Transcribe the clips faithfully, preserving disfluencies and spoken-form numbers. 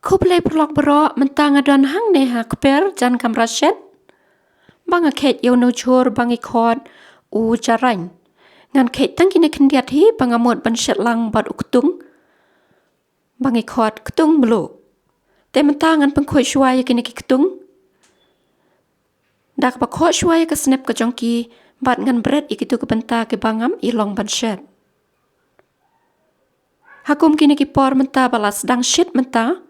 Khublei paralok baroh, mynta nga don hangne ha kper jan kamra shet ba nga kheit ïa u nujhur ba ngi khot u jarain. Ngan kheit tang kine khyndiat hi ba nga mut ban shet lang bad u ktung ba ngi khot ktung mluh. Te mynta ngan pynkhuid shuwa ïa kine ki ktung da kaba khoh shuwa ïa ka snep ka jong ki bad ngan bret ïa kitu ki bynta kiba ngam i long ban shet. Ha kum kine ki por mynta ba la sdang shit mynta,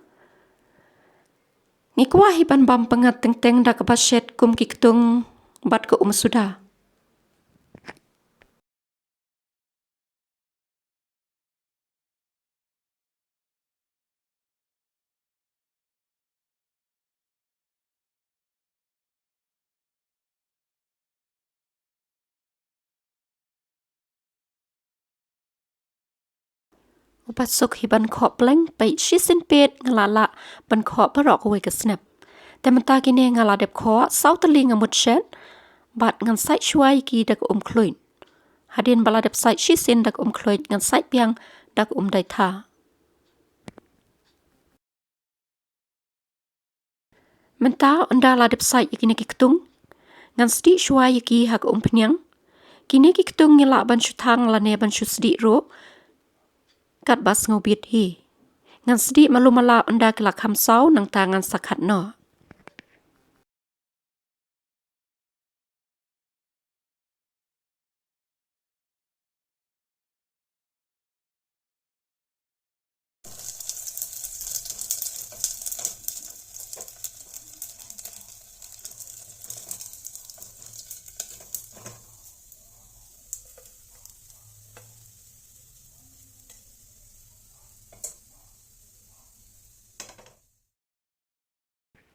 ngi kwah hi ban bam pyngngad teng teng da kaba shet kum ki ktung bad ka um suda. Uba suk hi ban khoh pleng, peit shisien peit nga la lah ban khoh baroh kawei ka snep. Te mynta kine nga la dep khoh saw tylli nga mut shet, bad ngan sait shuwa ïa ki da ka um khluit. Hadien ba la dep sait shisien da ka um khluit ngan sait biang da ka um daitha. Mynta ynda la dep sait ïa kine ki ktung, ngan sdieh shuwa ïa ki ha ka umphniang. Kine ki ktung ngi lah ban shu thang lane ban shu sdieh ruh katba sngewbit hi. Ngan sdieh malu mala ynda ki la kham saw nangta ngan sa khat noh.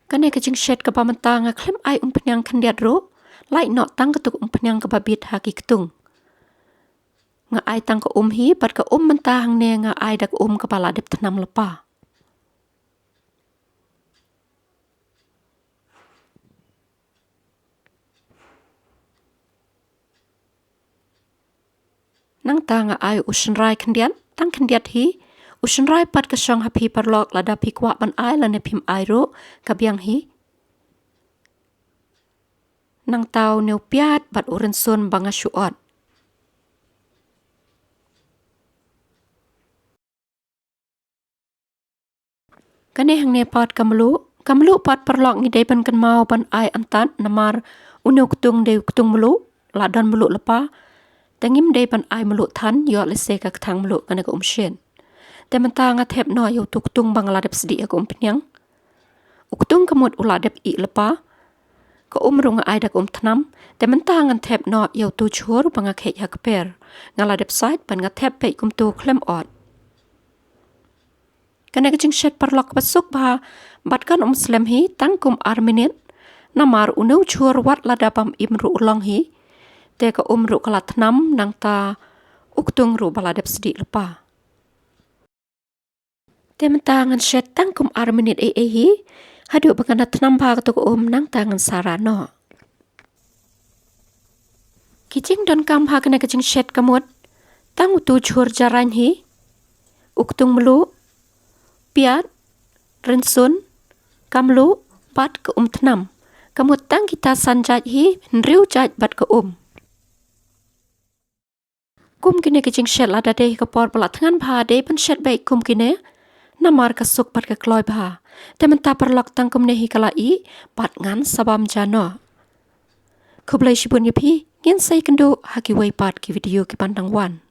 Kane ka jingshet kaba mynta nga khlem ai umphniang khyndiat ruh, lait noh tang katu ka umphniang kaba bit ha ki ktung. Nga ai tang ka um hi, bad ka um mynta hangne nga ai da ka um kaba la dep thnam lypa. Nangta nga ai u shynrai khyndiat, tang khyndiat hi. U shynrai pat ka shong ha phi paralok, lada phi kwah ban ai lane phim ai ruh ka biang hi. Nangta une u piat bad u rynsun ba nga shu ot. Kane hangne pat ka mluh, ka mluh pat paralok ngi dei ban kynmaw ban ai antad namar une u ktung dei u ktung mluh, la don mluh lypa. Te ngim dei ban ai mluh than, ïoh lehse ka kthang mluh kane ka um shet. Te mynta nga thep noh ïa utu u ktung ba nga la dep sdieh ha ka umphniang. U ktung ka mut u la dep ih lypa. Ka um ruh nga ai da ka um thnam. Te mynta ngan thep noh ïa utu u jhur ba nga kheit ha kper. Nga la dep sait bad nga thep beit kumtu khlem ot. Kane ka jingshet paralok kaba suk bha, bad kan ym slem hi, tang kum ar minit. Namar une u jhur wat lada bym im ruh u long hi. Te ka um ruh ka la thnam, nangta u ktung ruh ba la dep sdieh lypa. Te mynta ngan shet tang kum ar minit ei ei hi. Haduh ba ngan da thnam bha katu ka um nangta ngan sa rah noh. Ki jingdonkam ha kane ka jingshet ka mut tang utu u jhur jarain hi, u ktung mluh, piat, rynsun, ka mluh, bad ka um thnam. Ka mut tang kita san jait hi, hynriew jait bad ka um. Kum kine ki jingshet lada dei ka por ba la thngan bha dei ban shet beit kum kine. Namar ka suk bad ka kloi bha. Te mynta paralok tang kumne hi ka la ih bad ngan sa bam ja noh. Khublei shibun ïa phi, ngin sa ïakynduh ha kiwei pat ki video kiban dang wan.